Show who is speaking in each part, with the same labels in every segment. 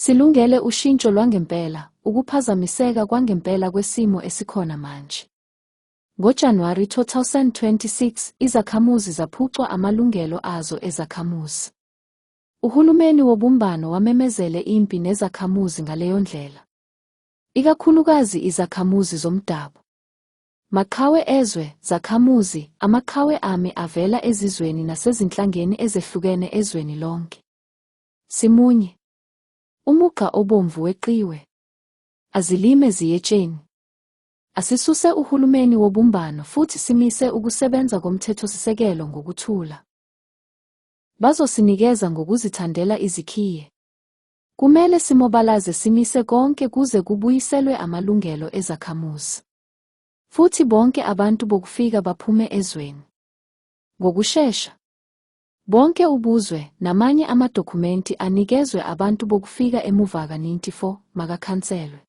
Speaker 1: Silungele ushintsho lwangempela, ukuphazamiseka kwangempela kwesimo esikhona manje. NgoJanuwari 2026, izakhamuzi zaphucwa amalungelo azo ezakhamuzi. Uhulumeni wobumbano wamemezele impi nezakhamuzi ngaleyondlela. Ikakhulukazi izakhamuzi zomdabu. Maqhawe ezwe, zakhamuzi, amaqhawe ami avela ezizweni nasezinhlangeni ezehlukene ezweni lonke. Simunye. Umugqa obomvu weqiwe. Azilime ziyetsheni. Asisuse uhulumeni wobumbano futhi simise ukusebenza komthethosisekelo ngokuthula. Bazosinikeza ngokuzithandela izikhiye. Kumele simobalaze simise konke kuze kubuyiselwe amalungelo ezakhamuzi. Futhi bonke abantu bokufika baphume ezweni. Ngokushesha. Bonke ubuzwe namanye amadokhumenti anikezwe abantu bokufika emuvaka 94 makakhanselwe.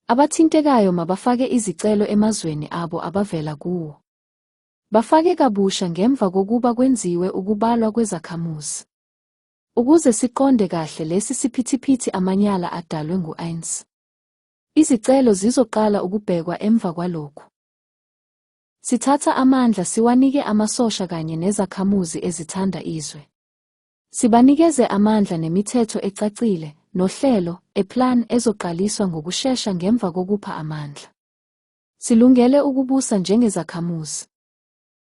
Speaker 1: Abathintekayo mabafake izicelo emazweni abo abavela kuwo. Bafake kabusha ngemva kokuba kwenziwe ukubalwa kwezakhamuzi. Ukuze siqonde kahle lesi siphithiphithi amanyala adalwe ngu-ANC. Izicelo zizoqala ukubhekwa emva kwalokhu. Sithatha amandla siwanike amasosha kanye nezakhamuzi ezithanda izwe. Sibanikeze amandla nemithetho ecacile, nohlelo, a plan, ezoqaliswa ngokushesha ngemva kokupha amandla. Silungele ukubusa njengezakhamuzi.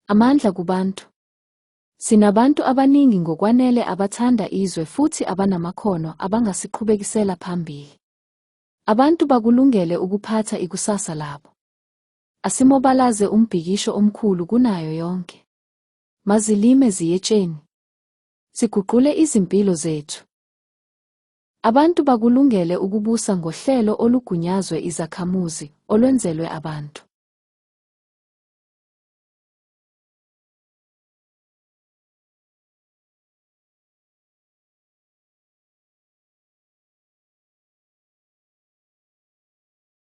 Speaker 1: Amandla kubantu. Sinabantu abaningi ngokwanele abathanda izwe futhi abanamakhono abangasiqhubekisela phambili. Abantu bakulungele ukuphatha ikusasa labo. Asimobalaze umbhikisho omkhulu kunayo yonke. Mazilime ziyetsheni. Siguqule izimpilo zethu. Abantu bakulungele ukubusa ngohlelo olugunyazwe izakhamuzi, olwenzelwe abantu.